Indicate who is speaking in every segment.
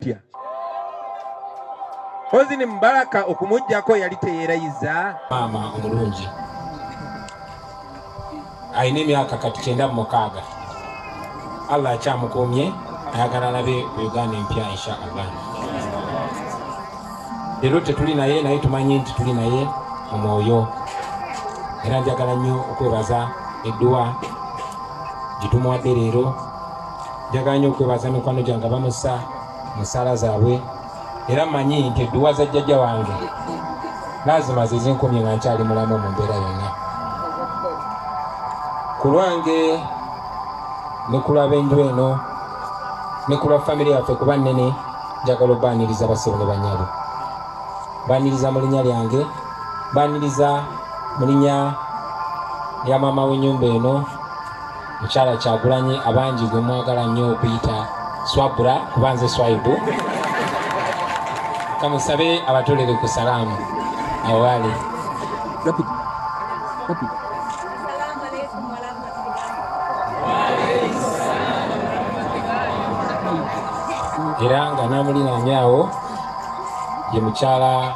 Speaker 1: Tya. Hosni Mubaraka okumuggyako yali teyerayiza.
Speaker 2: Maama omulungi alina emyaka kati 96, Allah akyamukuumye, ayagala alabe ku Uganda empya insha Allah. Leero tetuli naye, naye tumanyi nti tuli naye mu mwoyo, era njagala nnyo okwebaza edduwa gye tumuwadde leero. Njagala nnyo okwebaza mikwano gyange abamussa mu ssaala zaabwe, era mmanyi nti edduwa za jjajja wange lazima ze zinkumye nga nkyali mulamu mu mbeera yonna. Ku lwange ne ku lw'ab'enju eno ne ku lwa famire yaffe kuba nnene, njagala obbaaniriza bassebo ne bannyabo. Baaniriza mu linnya lyange, baaniriza mu linnya lya maama w'ennyumba eno, mukyala Kyagulanyi, abangi gwe mwagala nnyo okuyita Swabura, kuba nze Swaibu. Kamusabe abatolere ku salaamu awali.
Speaker 1: Rapid. Rapid.
Speaker 3: Assalamu alaikum warahmatullahi.
Speaker 2: Era nga namulinaanye awo ye mukyala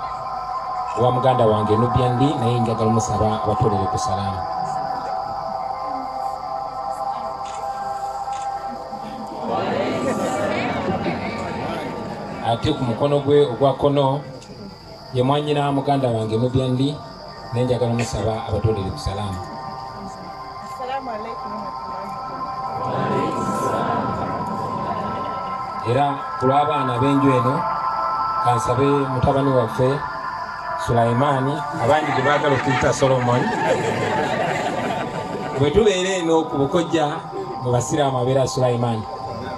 Speaker 2: wa muganda wange Nubian Li, naye njagala omusaba abatolere ku salaamu. Ate ku mukono gwe ogwa kkono ye mwanyina muganda wange Nubian Li, naye njagala omusaba abatolere ku salaamu.
Speaker 3: Assalamu alaikum warahmatullahi.
Speaker 2: Era ku lw'abaana ab'enju eno, kansabe mutabani waffe Sulaimaani, abangi gye baagala okuyita Solomon. Bwe tubeera eno ku bukojja mu basiraamu abeera Sulaimaani,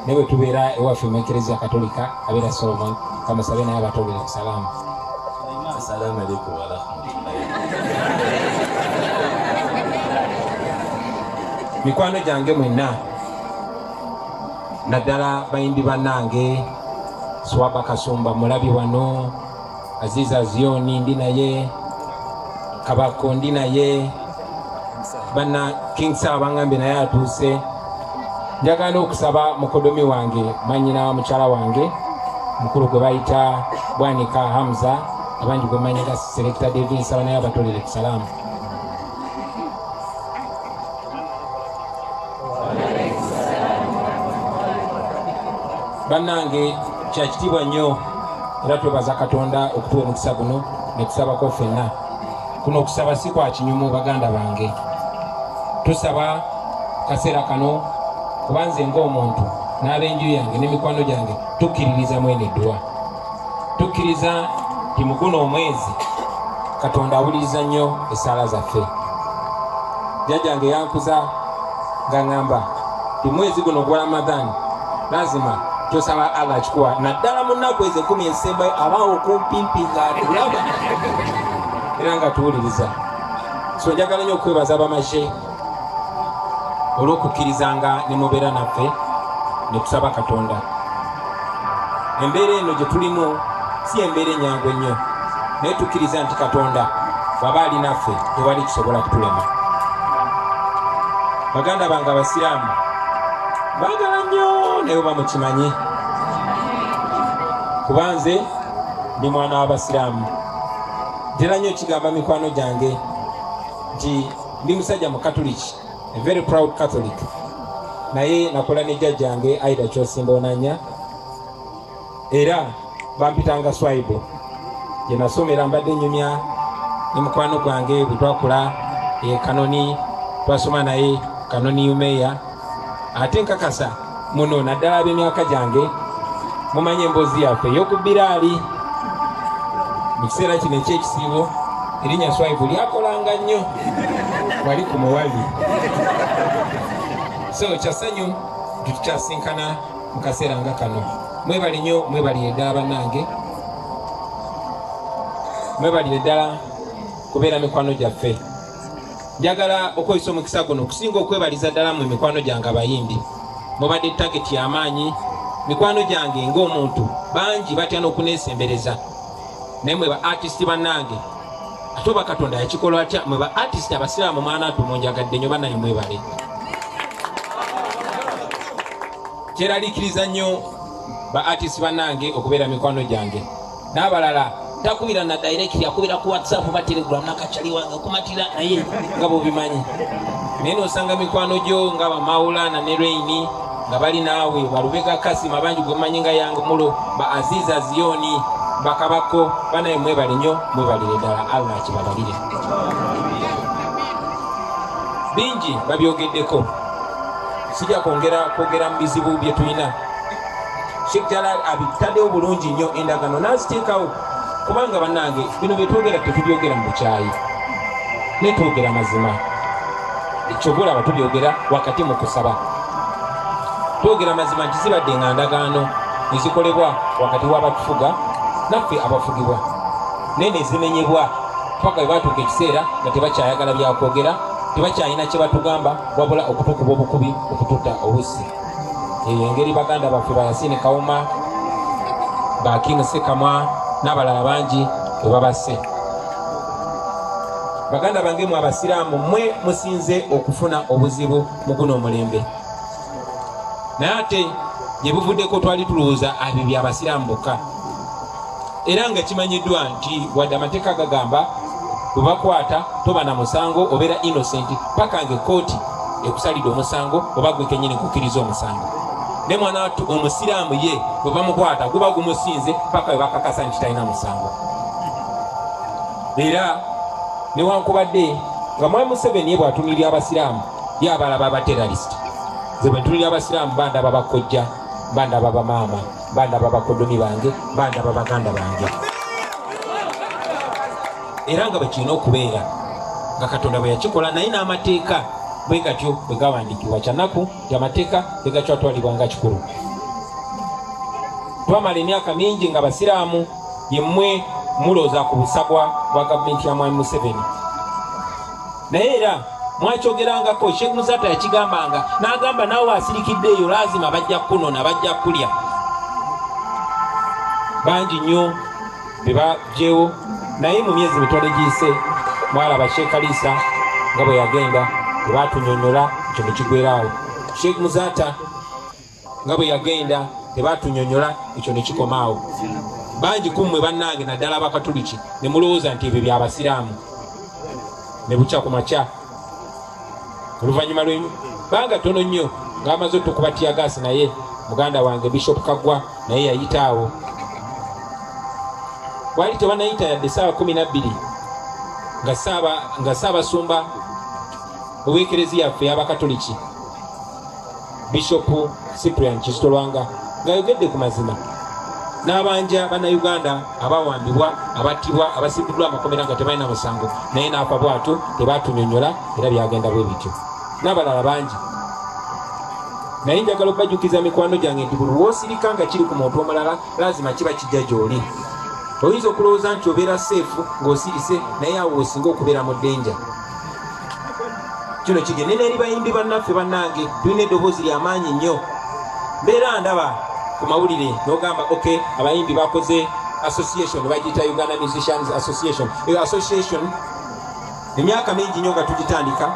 Speaker 2: naye bwe tubeera ewaffe mu Ekereziya Katolika abeera Solomon. Kamusabe naye abatolere ku salaamu.
Speaker 4: Assalamu alaikum warahmatullahi.
Speaker 2: Mikwano gyange mwenna, naddala bayimbi bannange, Swaba Kasumba mulabi wano, Aziza Zioni ndi naye, Kabako ndi naye, banna King Saha bangambye naye atuuse. Njagala n'okusaba mukodomi wange, manyina wa mukyala wange mukulu gwe bayita Bwanika Hamza, abangi gwe manyi nga Selector David, nsaba naye abatolere ku salaamu. Bannange, kyakitiibwa nnyo era twebaza Katonda okutuwa omukisa guno ne tusabako ffenna. Kuno okusaba si kwa kinyumu, baganda bange. Tusaba kaseera kano kuba nze ng'omuntu n'ab'enju yange n'emikwano gyange tukkiririza mwene edduwa, tukkiriza nti mu guno omwezi Katonda awuliriza nnyo essaala zaffe. Jjajjange yankuza nga ŋŋamba nti mwezi guno ogwa Ramadhan lazima tosaba Allah akikuwa, naddala mu nnaku ezo 10 ezisembayo, abaawo okumpimpi ng'atulaba era nga tuwuliriza. So njagala nnyo okwebaza abamaje olw'okukkirizanga ne mubeera naffe ne tusaba Katonda. Embeera eno gye tulimu si embeera enyangu ennyo, naye tukkiriza nti Katonda bw'aba ali naffe tewali kisobola kutulema. Baganda bange abasiraamu, baagala nnyo, naye oba mukimanyi, kuba nze ndi mwana w'abasiraamu, ntera nnyo kigamba mikwano gyange nti ndi musajja mu Katoliki, a very proud Catholic, naye nakola ne jjajjange Aida Kyosimba Onanya, era bampitanga Swaibu gye nasomera. Mbadde nyumya ne mukwano gwange bwe twakula e Kanoni, twasoma naye Kanoni Umeya. Ate nkakasa muno, naddala ab'emyaka gyange mumanyi emboozi yaffe ey'okubiraali mu kiseera kino ekyekisiibo. Erinnya Swaibu lyakolanga nnyo wali ku muwali. So kyasanyu nti tukyasinkana mu kaseera nga kano. Mwebali nnyo, mwebalire ddala bannange, mwebalire ddala kubeera mikwano gyaffe. Njagala okozesa omukisa guno okusinga okwebaliza ddala mu mikwano gyange abayimbi. Mubadde target y'amaanyi, mikwano gyange. Ng'omuntu bangi batya n'okuneesembereza, naye mwe ba artist bannange, ate oba Katonda yakikola atya, mwe ba artist abasiraamu mwana atu munjagadde nnyo. Bannaye, mwebale. Kyeraliikiriza nnyo. Ba artist bannange okubeera mikwano gyange n'abalala, takubira na direct, akubira ku WhatsApp oba Telegram, nakacali wange okumatira naye nga bwobimanyi. Naye nosanga mikwano gyo nga Bamaulana ne Reini nga bali naawe, Balubega Kasima bangi gwemanyi nga Yang Mulo, ba Aziza Ziyoni, bakabako banaye, mwebale nnyo, mwebalire ddala, Allah akibabalire. Bingi babyogeddeko, sijja kwongera kwogera mu bizibu bye tulina. Sheikh Jalal abitaddewo bulungi nnyo, endagaano n'aziteekawo, kubanga bannange bino bye twogera tetubyogera mu bukyayi, naye twogera mazima. Kyova olaba tubyogera wakati mu kusaba, twogera mazima nti zibadde nga ndagaano ezikolebwa wakati w'abatufuga naffe abafugibwa, naye nezimenyebwa paka bwe batuuka ekiseera nga tebakyayagala byakwogera, tebakyalina kye batugamba wabula okutukuba obukubi, okututta obussi. Eyo engeri baganda baffe ba Yasini Kawuma, ba King Sekamwa n'abalala bangi bwe babasse. Baganda bange mu abasiraamu, mmwe musinze okufuna obuzibu mu guno omulembe, naye ate gye buvuddeko twali tulowooza abyo byabasiraamu bokka, era nga kimanyiddwa nti wadde amateeka gagamba bwe bakwata toba na musango, obeera innocent paka nga ekkooti ekusalidde omusango oba gwe kenyini kukkiriza omusango. Ne mwana wattu omusiraamu ye bwe bamukwata guba gumusinze paka bwe bakakasa nti talina musango. Era newankubadde nga Mwami Museveni ye bw'atunulira abasiraamu ye abalaba abaterrorist, nze bwe ntunulira abasiraamu bandaba bakojja, bandaba bamaama, bandaba bakodomi bange, bandaba baganda bange, era nga bwe kirina okubeera nga Katonda bwe yakikola, naye n'amateeka bwe gatyo bwe gawandiikibwa. Kyanaku nti amateeka tegakyatwalibwa nga kikulu. Twamala emyaka mingi nga basiraamu yemmwe mulowooza ku busagwa bwa gavumenti ya Mwami Museveni, naye era mwakyogerangako. Sheikh Muzaata yakigambanga n'agamba, naawe asirikidde eyo laazima bajja kukunona, bajja kulya. Bangi nnyo bebagyewo, naye mu myezi mitono egiyise mwalaba Sheikh Kalisa nga bwe yagenda, tebatunyonyola, ekyo ne kigweraawo. Sheikh Muzaata nga bwe yagenda, tebatunyonyola, ekyo ne kikomaawo. Bangi ku mmwe bannange, naddala abakatuliki, ne mulowooza nti ebyo byabasiraamu. Ne bukya ku makya, oluvannyuma lw'ebbanga ttono nnyo ng'amaze otukuba teargas, naye muganda wange Bishop Kaggwa naye yayita awo. Wali tebanayita yadde saawa 12 nga ssaabasumba ow'ekereziya yaffe y'abakatoliki, Bishop Cyprian Kizito Lwanga, ng'ayogedde ku mazima n'abanja bannayuganda abawambibwa, abattibwa, abasimbiddwa amakomera nga tebalina musango, naye n'afa bwatyo, tebatunyonyola, era byagenda bwe bityo n'abalala bangi. Naye njagala okubajjukiza, mikwano gyange, nti buli lwosirika nga kiri ku muntu omulala, lazima kiba kijja gy'oli. Oyinza okulowooza nti obeera safe ng'osirise, naye awo osinga okubeera mu ddenja. Kino kigende n'eri bayimbi bannaffe. Bannange, tulina eddoboozi lyamaanyi nnyo. Mbeera ndaba ku mawulire n'ogamba, ok, abayimbi bakoze association, bagiyita Uganda Musicians Association. Eyo association emyaka mingi nnyo nga tugitandika,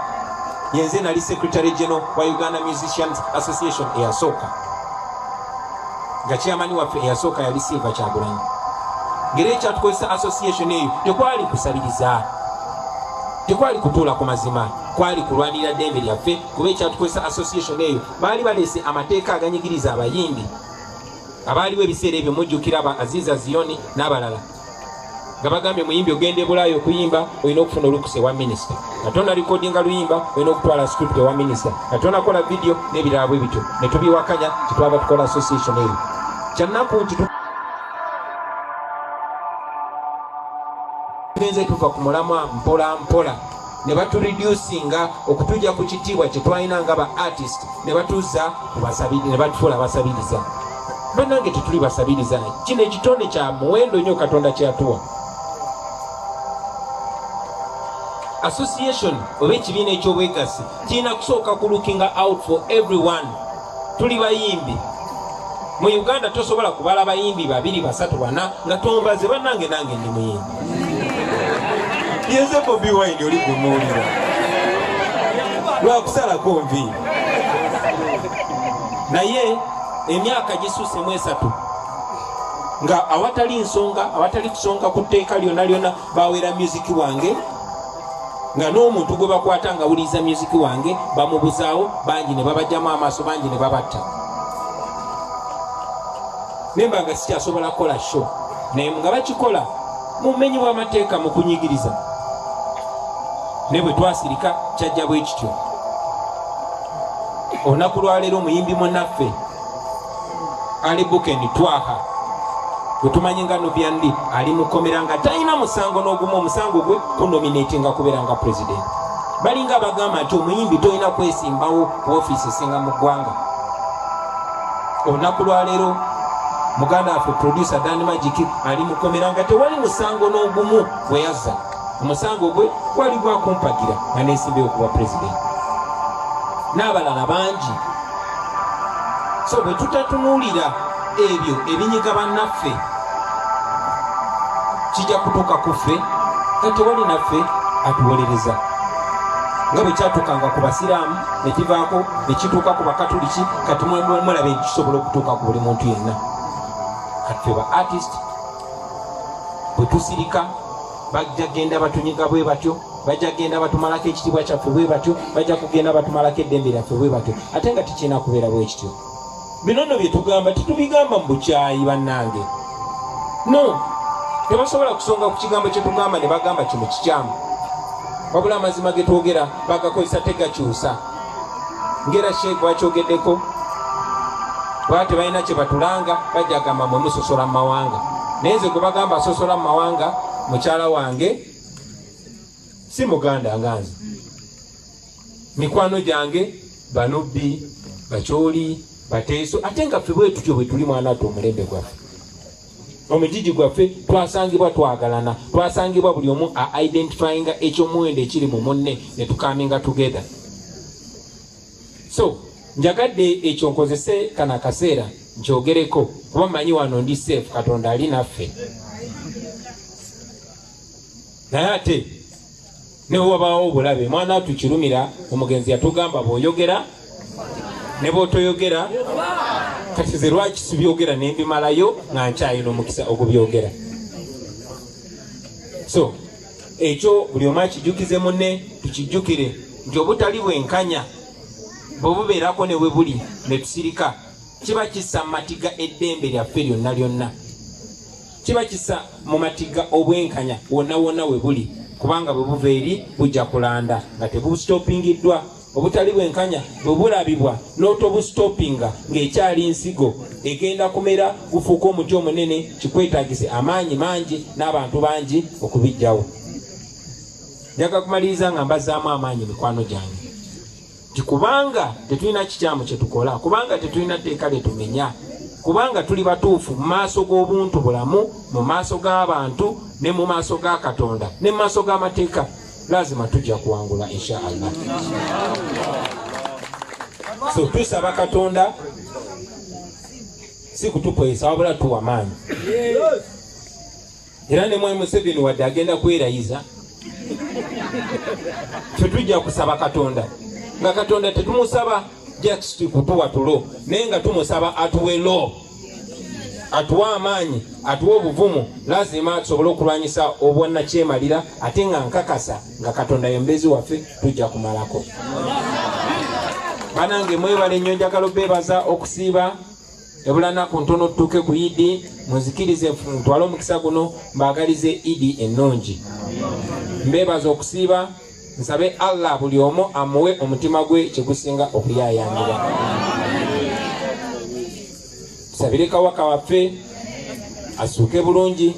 Speaker 2: yenze nali secretary general wa Uganda Musicians Association eyasooka, nga chairman waffe eyasooka yali Silver Kyagulanyi. Ngeri ekyatukozesa association eyo tekwali kusabiriza, tekwali kutuula ku mazima, kwali kulwanirira ddembe lyaffe, kuba ekyatukozesa association eyo baali baleese amateeka aganyigiriza abayimbi abaaliwo ebiseera ebyo. Mujjukira ba Aziza Ziyoni n'abalala nga bagambye muyimbi ogenda e Bulaaya okuyimba olina okufuna olukusa ewa minisita, nga tona recordinga luyimba olina okutwala script ewa minisita, nga tonakola video n'ebirala bwe bityo, ne tubiwakanya. Tetwava tukola association eyo. Kyannaku nti tugenze tuva ku mulamwa mpola mpola, ne batureducinga okutujja ku kitiibwa kye twalina nga ba artist, ne batuzza ne batufuula abasabiriza. Bannange, tetuli basabiriza. Kino ekitone kya muwendo nnyo Katonda kyeyatuwa. Association oba ekibiina eky'obwegassi kirina kusooka ku looking out for everyone. Tuli bayimbi mu Uganda, tosobola kubala bayimbi babiri, basatu, bana nga tombaze. Bannange, nange ndi muyimbi, yenze Bobi Wine oli gwemuwulira lwakusalako nviiri, naye Emyaka gisusse mu 3 nga awatali nsonga, awatali kusonga ku tteeka lyonna lyonna, bawera music wange, nga n'omuntu gwe bakwata nga awuliriza music wange bamubuzaawo, bangi ne babajjamu amaaso, bangi ne babatta. Nemba nga sikyasobola kukola show, naye nga bakikola mu bumenyi bw'amateeka, mu kunyigiriza. Naye bwe twasirika kyajja bwe kityo. Olunaku lwaleero omuyimbi munnaffe Ali Buken Twaha gwe tumanyi nga Nubian Li ali mukomera nga talina musango n'ogumu, omusango gwe kunominatinga kubeera nga president. Balinga abagamba nti omuyimbi tolina kwesimbawo ku ofiisi esinga mu ggwanga. Olunaku lwaleero muganda waffe producer Dan Magic ali mukomera nga tewali musango n'ogumu gwe yazza. Omusango gwe gwali gwakumpagira nga nesimbeyo kuba president, n'abalala bangi. So bwe tutatunuulira ebyo ebinyiga bannaffe, kijja kutuuka ku ffe nga tewali naffe atuwolereza, nga bwe kyatuukanga ku basiraamu ne kivaako ne kituuka ku bakatuliki. Kati mulabe nti kisobola okutuuka ku buli muntu yenna. Kati ffe ba artist bwe tusirika, bajja genda batunyiga bwe batyo, bajja kugenda batumalako ekitiibwa kyaffe bwe batyo, bajja kugenda batumalako eddembe lyaffe bwe batyo, ate nga tekirina kubeera bwe kityo. Bino nno bye tugamba tetubigamba mu bukyayi bannange, no tebasobola kusonga ku kigambo kye tugamba ne bagamba kino kikyamu, wabula amazima ge twogera bagakozesa tegakyusa. Ngera Sheikh bakyogeddeko, baba tebalina kye batulanga, bajja gamba mwe musosola mu mawanga. Naye nze gwe bagamba asosola mu mawanga, mukyala wange si muganda nga nze, mikwano gyange banubbi, bakyoli, bateeso, ate nga ffe bwe tutyo bwe tuli. Mwana ate omulembe gwaffe, omugigi gwaffe, twasangibwa twagalana, twasangibwa buli omu a identifyinga ekyomuwendo ekiri mu munne ne tucominga together. So njagadde ekyo nkozese kano akaseera nkyogereko, kuba mmanyi wano ndi safe, Katonda ali naffe. Naye ate ne wabaawo obulabe, mwana tukirumira. Omugenzi yatugamba bw'oyogera ne bw'otoyogera. Kati ze lwaki sibyogera ne mbimalayo nga nkyayina omukisa ogubyogera? So ekyo buli omu akijjukize munne, tukijjukire nti obutali bwenkanya bwe bubeerako ne bwe buli ne tusirika, kiba kissa mu matiga eddembe lyaffe lyonna lyonna, kiba kissa mu matiga obwenkanya wonna wonna we buli, kubanga bwe buva eri bujja kulanda nga tebustopingiddwa. Obutali bwenkanya bwe bulabibwa n'otobustopinga ng'ekyali nsigo, egenda kumera gufuuka omuti omunene, kikwetagise amaanyi mangi n'abantu bangi okubijjawo. Njaga kumaliriza nga mbazaamu amaanyi, mikwano gyange, nti kubanga tetulina kikyamu kye tukola, kubanga tetulina tteeka lye tumenya, kubanga tuli batuufu mu maaso g'obuntu bulamu, mu maaso g'abantu, ne mu maaso ga Katonda, ne mu maaso g'amateeka, lazima tujja kuwangula, insha Allah. So tusaba Katonda si kutukwesa, wabula tuwa maanyi. Era ne Mwami Museveni wadde agenda kwerayiza, ffe tujja kusaba Katonda, nga Katonda tetumusaba just kutuwa tulo, naye nga tumusaba atuwe lo, atuwe amaanyi, atuwe obuvumu, lazima tusobole okulwanyisa obwannakyemalira. Ate nga nkakasa nga Katonda yembezi waffe, tujja kumalako. Banange, mwebale nnyo. Njagala obeebaza okusiiba. Ebula nnaku ntono tutuuke ku Idi. Munzikirize ntwale omukisa guno mbaagalize Idi ennungi. Mbeebaza okusiiba. Nsabe Allah buli omu amuwe omutima gwe kyegusinga okuyayanira. Tusabire kabaka waffe asuuke bulungi,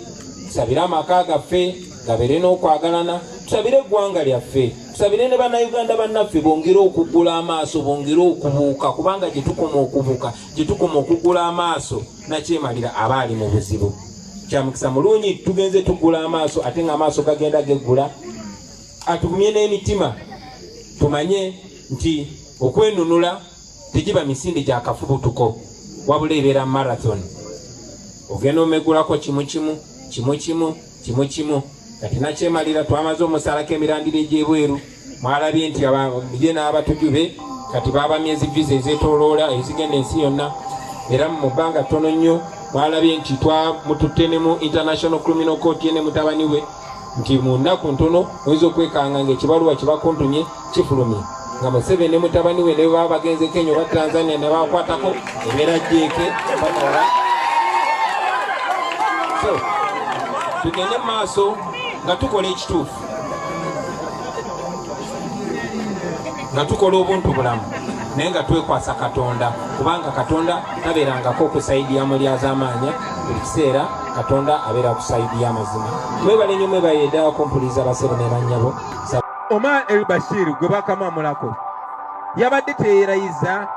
Speaker 2: tusabire amaka gaffe gabeere n'okwagalana, tusabire eggwanga lyaffe, tusabire ne Bannayuganda bannaffe bongere okuggula amaaso, bongere okubuuka, kubanga gye tukoma okubuuka, gye tukoma okuggula amaaso, nakyemalira aba ali mu buzibu. Kyamukisa mulungi tugenze tuggula amaaso, ate nga amaaso gagenda geggula. Atugumye n'emitima, tumanye nti okwenunula tegiba misinde gya kafubutuko, wabula ebeera marathon. Ogenda omegulako kimu kimu, kimu kimu, kimu kimu. Kati nakyemalira twamaze omusalako emirandiro egy'ebweru. Mwalabye nti ye n'abatujju be kati babamye zi visa ezeetoloola ezigenda ensi yonna. Era mu bbanga ttono nnyo mwalabye nti twamututte ne mu International Criminal Court ye ne mutabani we, nti mu nnaku ntono oyinza okwekanga ng'ekibaluwa kye bakuntumye kifulumye nga Museveni ne mutabani we ne baba bagenze Kenya oba Tanzania ne bakwatako ebeera jeeke bakola. So tugende mu maaso nga tukola ekituufu, nga tukola obuntu bulamu, naye nga twekwasa Katonda, kubanga Katonda tabeerangako ku sayidi ya mulyazaamaanya. Buli kiseera Katonda abeera ku sayidi y'amazima. Mwebale nnyo, mwebale ddala kumpuliza, basebo ne bannyabo.
Speaker 1: Omar El Bashir gwe bakamamulako yabadde teyerayiza.